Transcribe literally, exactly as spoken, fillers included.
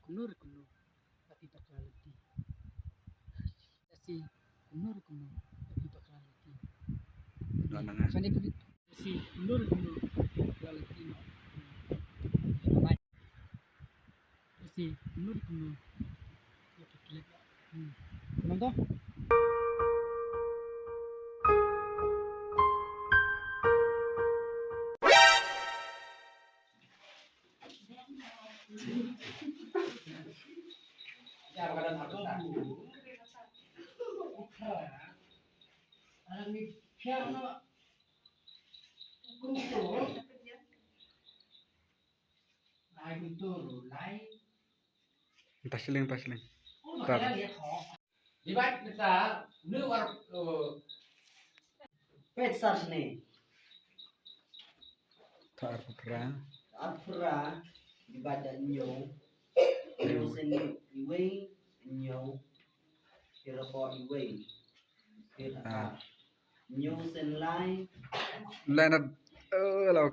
Kumno re kumno, ka phi bakla lynti. Lehse kumno re kumno, ka phi bakla lynti. Don na nga. Fani fani. Lehse kumno re kumno, ka phi bakla lynti noh. Lehse kumno re kumno, ka phi klet noh. Hmm. Kumno to? Empat shilling, empat shilling. Tar. Divide neta nu war, uh, pet sar sne. Tar pura. Tar pura divide da hynñiew. Hynñiew sien iwei, hynñiew. Phi ruh iwei. Phi ruh tar. Hynñiew sien lai. Lai na, uh, lau.